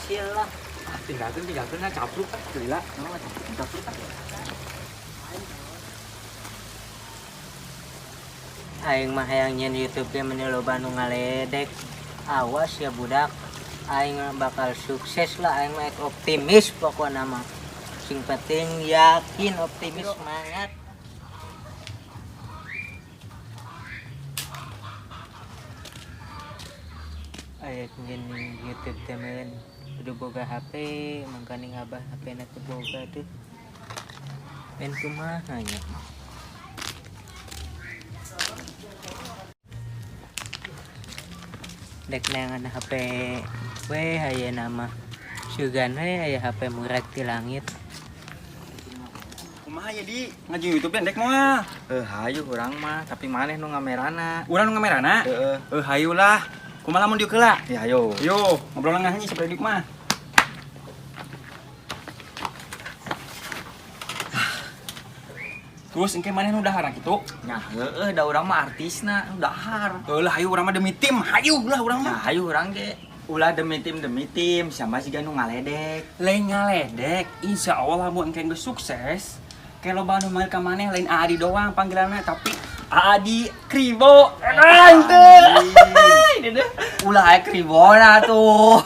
Berhasil lah. Ah, tinggalkeun tinggalkeun ah capruk ah lila. Naon capruk ah. Aing mah hayang nyen YouTube ge meni loba nu ngaledek. Awas ya budak. Aing bakal sukses lah, aing mah optimis pokokna mah. Sing penting yakin, optimis, semangat. Aya nyen YouTube teh men kudu boga HP, mangkaning abah HP na teu boga tuh. Men kumaha nya? Dek neangan HP we ayeuna mah. Sugan we aya HP murah ti langit. Kumaha ya di ngaji YouTube dek moal. Hayu urang mah, tapi maneh nu ngamerana. Urang nu ngamerana? Heeh. Hayu lah. Kumaha lamun dieu heula? Ya hayu. Yo, ngobrol ngahnya sepredik mah. Terus engke maneh nu dahar kitu? Nya heueuh da urang mah artisna, nu dahar. Heuh lah hayu urang mah demi tim, hayu lah urang mah. Nya hayu urang ge. Ulah demi tim sama siga nu ngaledek. Lain ngaledek, insya Allah lamun engke geus sukses, ke loba nu manggil ka maneh lain Adi doang panggilanna tapi Adi Kribo. Edan teu. Ulah aya Kribona tuh.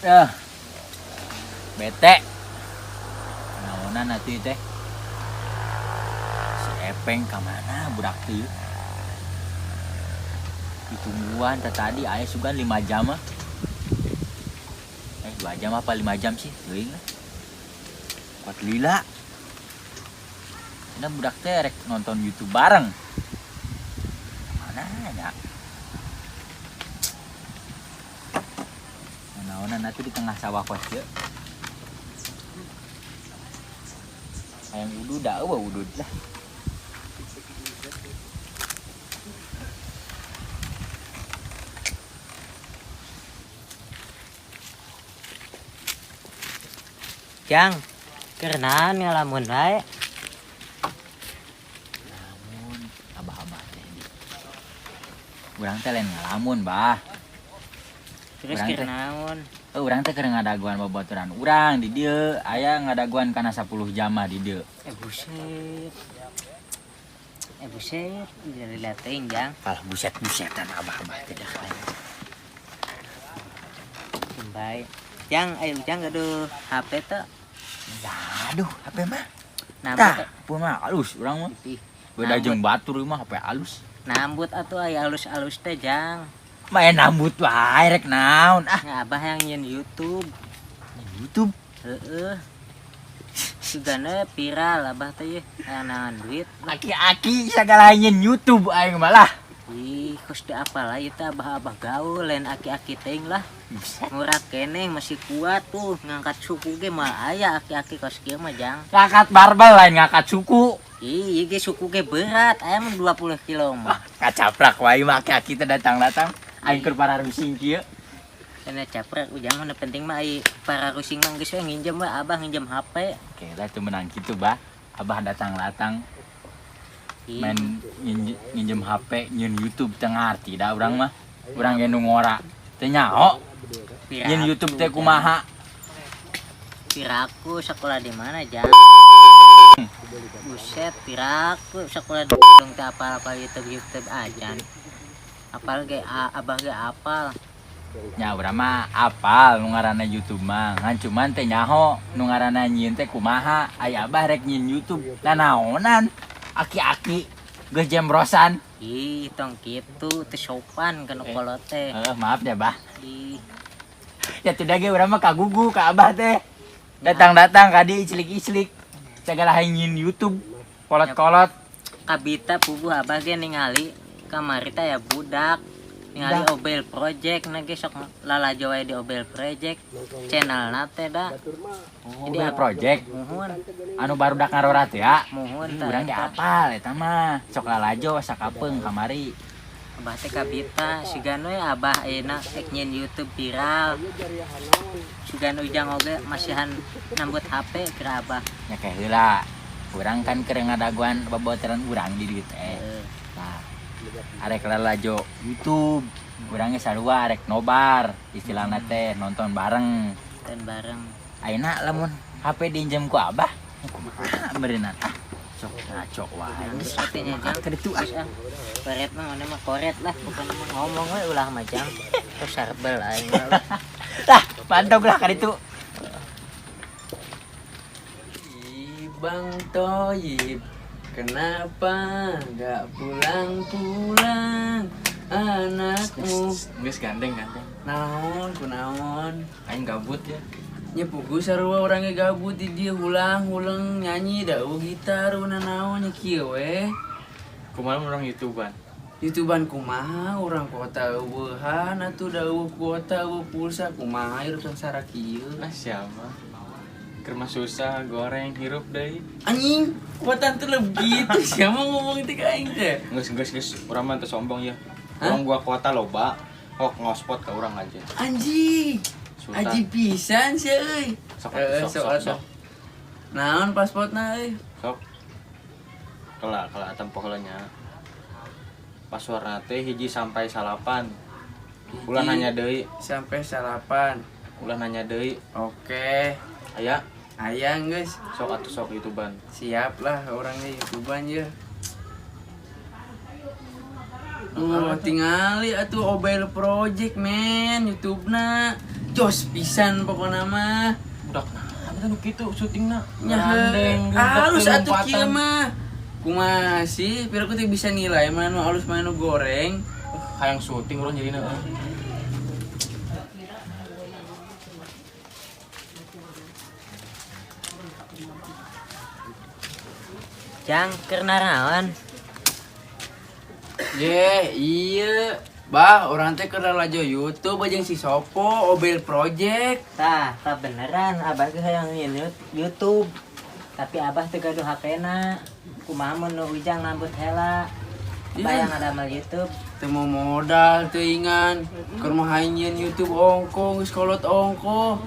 Dah. Bete. Naonan atuh teh. Si Epeng ka mana budak teh? Ditungguan teh tadi aya sugan 5 jam mah. 2 jam apa 5 jam sih? Teuing lah. Kuat lila. Nah budak teh rek nonton YouTube bareng. Mana ya? Naonan atuh di tengah sawah kos ieu. Hayang udud da eueuh udud lah. Jang, keur naon ngalamun wae? Ngalamun, abah-abah teh di. Urang teh lain ngalamun, Bah. Terus Urang keur teh naon? Urang teh keur ngadaguan babaturan urang di dieu, aya ngadaguan kana 10 jam mah di dieu. Buset. Buset, jadi teuing, Jang. Kalah buset-busetan abah-abah teh dah. Baik. Jang, ayo Ujang gaduh HP teh. Aduh, HP mah. Nambut. Tah, pun mah halus urang mah. Ih, Beda nambut. jeung batur ieu mah HP halus. Nambut atuh aya halus-halus teh, Jang. Main nambut wae rek naon ah. Nah, abah yang nyen YouTube. Nyen YouTube? Heeh. Sugana viral abah teh ye, aya naon duit. Aki-aki sagala nyen YouTube aing malah. Ih, kos teu apal ieu teh abah-abah gaul lain aki-aki teuing lah. Buset. Murah keneh masih kuat tuh ngangkat suku ge moal aya aki-aki kos kieu mah, Jang. Ngangkat barbel lain ngangkat suku. Ih, ieu ge suku ge berat, aya mah 20 kilo mah. Kacaprak wae mah aki-aki teh datang-datang. Aing keur para rusing kieu. Kana caprak ujang mah nu penting mah ai para rusing mah geus we nginjem we abah nginjem HP. Oke lah teu meunang kitu, Bah. Abah datang-datang Ih. main nginjem HP nyeun YouTube teu ngarti da urang mah. Urang ge nu ngora teu nyaho. Nyeun YouTube teh kumaha? Piraku sekolah di mana, Jang? Buset, piraku sekolah di dong teu apal-apal YouTube-YouTube aja. Apal ge abah ge apal. Nya urang mah apal nu ngaranna YouTube mah. Ngan cuman teh nyaho nu ngaranna nyieun teh kumaha. Aya abah rek nyieun YouTube. Nanaonan? Aki-aki geus jembrosan. Ih, tong kitu teu sopan kana kolot teh. Maaf ya, Bah. Ih. Ya teu ge urang mah kagugu ka abah teh. Datang-datang ka dieu iclik-iclik. Sagala hayang nyieun YouTube. Kolot-kolot. Kabita puguh abah ge ningali kamari teh aya budak. Ningali Dah. Obel Project na ge sok lalajo wae di Obel Project channel na teh da. Oh, Jadi Obel apa? Project. Muhun. Anu barudak ngarorat ya. Muhun Ih, tah urang ge eta. apal eta mah. Sok lalajo sakapeung kamari. Abah teh kabita sigan we abah ayeuna rek nyieun YouTube viral. Sugan ujang oge masihan nambut HP keur abah. Nya ke heula. Urang kan keur ngadaguan babaturan urang di dieu teh. Heeh. Tah. Arek lalajo YouTube. Urang ge sarua arek nobar, istilahna teh nonton bareng. Nonton bareng. Ayeuna lamun HP diinjem ku Abah, kumaha meureunna? Ah, sok ngaco wae. Geus atuh nya, Jang. Ka ditu ah. Geus ah. Koret mah mana mah koret lah, pokoknya mah ngomong we ulah mah, Jang. Terus sarbel aing mah lah. Tah, mantap lah ka ditu. Ih, Bang Toyib, kenapa nggak pulang-pulang anakmu? Geus gandeng gandeng. Naon, kunaon? Aing gabut ya. Nya pugu sarua orangnya gabut di dia hulang-huleng nyanyi da eueuh gitar eueuh naon nya kieu we. Kumaha mun urang YouTubean? YouTubean kumaha urang kota eueuhan atuh da eueuh kuota eueuh pulsa kumaha hirup sangsara kieu. Ah siapa? Keur mah susah goreng hirup deui. Anjing, kuota teu lebih gitu siapa ngomong teh ka aing teh. Geus geus geus urang mah teu sombong ya. Hah? Urang gua kuota loba, kok ngospot ka urang aja. Anjing. Sultan. Aji pisan sih euy. Sok, Eh, sok, sok, atuh. sok. Naon pasportna euy? Sok. Kela kela tempoh heula nya. Passwordna teh 1 sampai 9. Ulah Hiji. nanya deui, Sampai 9. ulah nanya deui. Oke. Aya, Ayang guys. sok atuh sok YouTubean. Siap lah orangnya YouTubean ya. Oh, tingali atuh Obel Project men YouTube-na. Jos pisan pokona mah. Budak nah, kan kitu syutingna. Nya halus atuh kieu mah. Kumaha sih, piraku teh bisa nilai mana nu halus mana nu goreng. Hayang syuting urang jadina. Jang, keur naraon? Ye, iya. Bah, orang teh keur lalajo YouTube jeung si Sopo Obel Project. Tah, tah beneran abah ge hayang nyieun YouTube. Tapi abah teu gaduh HP-na. Kumaha mun nu Ujang nambut heula? Abah Iya. yang ngadamel YouTube. Teu mau modal teuingan. Keur mah hayang nyieun YouTube ongko geus kolot ongko.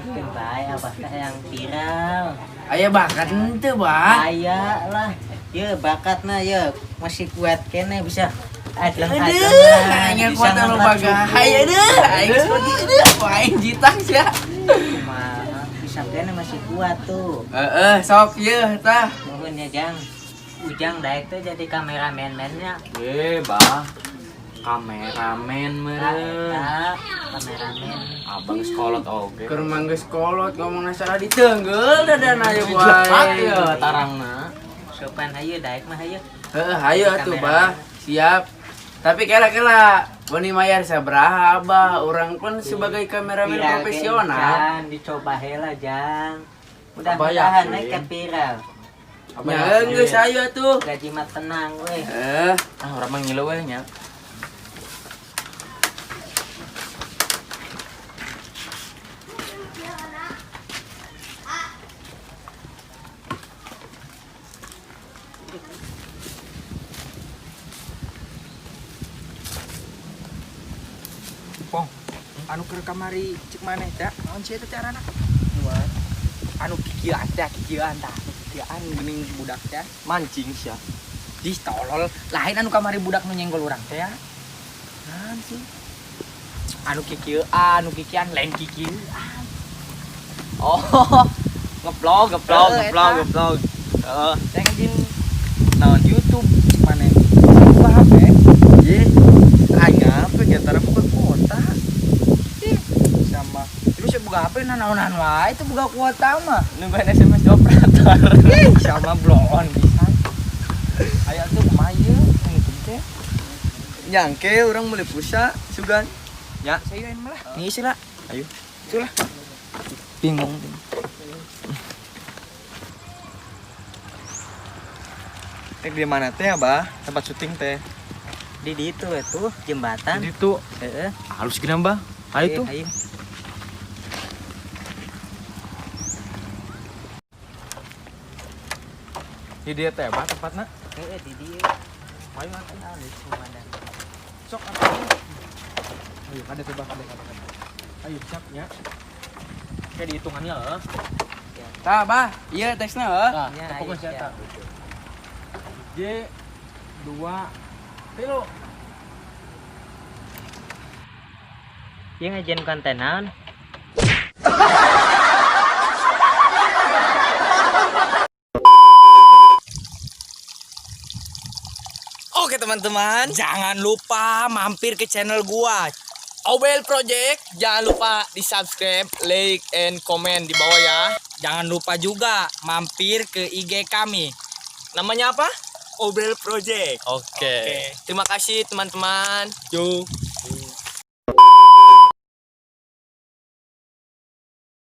Keun bae abah teh hayang viral. Aya bakat henteu, Bah. Aya lah. Ye bakatna ye masih kuat kene bisa adleng-adlengan. Aduh, aing bisa kuat anu ngangkat bagahay suku. aduh. Aing geus pergi aduh, aing jitang sia. Kumaha bisa kene masih kuat tuh. Heeh, sok ieu tah. Nuhun ya Jang. Ujang daek teh jadi kameramen-mennya. Eh, bah. Kameramen Tah, meureun. eta kameramen. Abang sekolot oge. Keur mah geus kolot ngomongna salah ditenggel dadana ye Lepat wae. ya tarangna. Sopan hayu daek mah hayu. Heeh, hayu atuh, Bah. Siap. Tapi kela-kela, wani mayar sabaraha Abah? Urang pun sebagai kameramen Viral ge profesional. encan, dicoba heula Jang. Mudah-mudahan Abah naik yakin. ke viral. Ya geus hayu atuh. Gaji mah tenang weh. Eh, Ah, urang mah ngilu we nya. Pong, anu keur kamari cek maneh teh, naon sih eta teh aranna? Anu kikieuan teh, kikieuan tah, anu kikieuan geuning budak teh. Mancing sia. Ih, tolol, lain anu kamari budak nu nyenggol urang teh ya. Naon sih? Anu kikieuan, anu kikian lain kikieuan. Oh, ngeplog, ngeplog, Heeh, ngeplog, eta. ngeplog. Heeh. Saya ngajin Naon? YouTube cek maneh. Buka HP. Ye. Aing apa gitar buka kuota. Ih, sama. Terus saya buka HP nanaonan wae itu buka kuota mah. Nungguan SMS di operator. Ih, sama bloon pisan. Aya tuh kumaha ieu YouTube teh. Nyangke orang beli pulsa sugan. Ya. Saya yang malah. Ngisi lah. Ayo. Itulah. Bingung. Eh di mana teh abah? Tempat syuting teh. Di ditu tuh jembatan. Jadi tuh Heeh. halus gini Mbah. Ayo tuh. Ayo. Di dia teh Abah tempatna. Heeh, di dieu. Ayo atuh. Halus pemandangan. Sok atuh. Ayo ada tuh Bah, ada ada. ada. Ayo siap nya. Kayak dihitungannya heeh. tah Bah, ieu teksna heuh. Nah, Ya, pokoknya ayo, siapa? J 2 Tilu. Ieu ngajieun konten naon? Oke teman-teman, jangan lupa mampir ke channel gua Obel Project. Jangan lupa di subscribe, like, and comment di bawah ya. Jangan lupa juga mampir ke IG kami. Namanya apa? Obel Project. Oke. Terima kasih teman-teman. Yo.